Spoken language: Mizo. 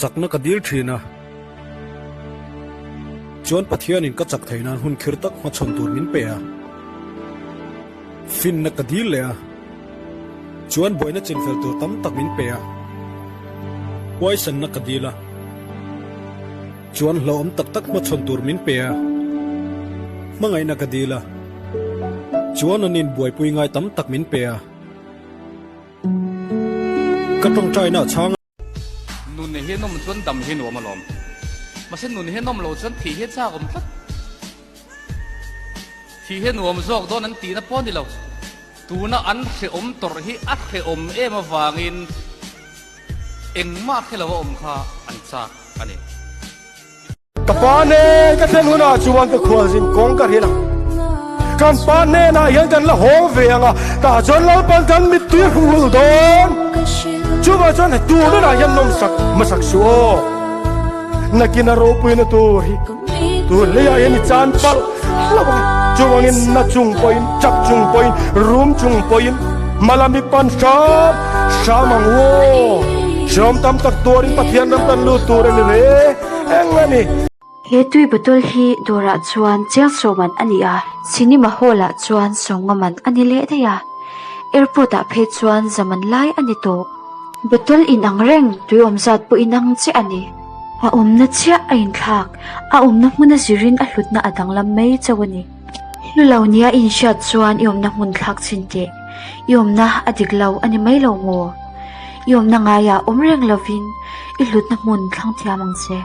Chakna ka dil thin a. Chuan Pathianin ka chak theih nan hun khir tak hmachhawn tur min pe a. Finna ka dil leh a. Chuan buaina chinfel tur tam tak min pe a. Huaisanna ka dil a. Chuan hlauhawm tak tak hmachhawn tur min pe a. Hmangaihna ka dil a. Chuan an inbuaipui ngai tam tak min pe a. Ka tawngtaina a chhang a. Nun hi nawm chuan dam hi nuam alawm. Mahse nun hi nawm lo chuan thih hi a chak awm tlat. Thih hi nuam zawk dawn an tihna pawh a ni lo. Tuna an hrehawm tawrh hi a hrehawm em avangin engmah hre lo a awm kha an chak a ni. Ka pa nen ka thlen hunah chuan ka khualzin kawng ka hrilh a, kan pa hnenah hian kan la hawng ve ang a, tah chuan Lalpan kan mittui a hruhul dawn. Chuvang chuan he tur nunah hian nawmsak hmasak suh aw. Nakin a ropuina tur hi tur hleiah hian i chan palh hlauh ang e. Chuvangin na chung pawhin, chak chung pawhin, rum chung pawhin hmalami pan hram hram ang u aw. Hreawm tam tak tuarin Pathian ram kan lut tur a ni re eng a ni. He tui bottle hi dawrah chuan chiang sawman a ni a, cinema hall ah chuan sawnga man a ni leh daih a, airport ah phei chuan zaman lai a ni tawh. Bottle inang reng tui awm zat pawh inang chiah a ni. A awmna chiah a inthlak, a awmna hmuna zirin a hlutna a danglam mai chauh a ni. Hlu lo nia i inhriat chuan i awmna hmun thlak chhin teh. I awmna a dik lo a ni mai lo maw? I awmna ngaiah awm reng lovin i hlutna hmun thlang thiam ang che.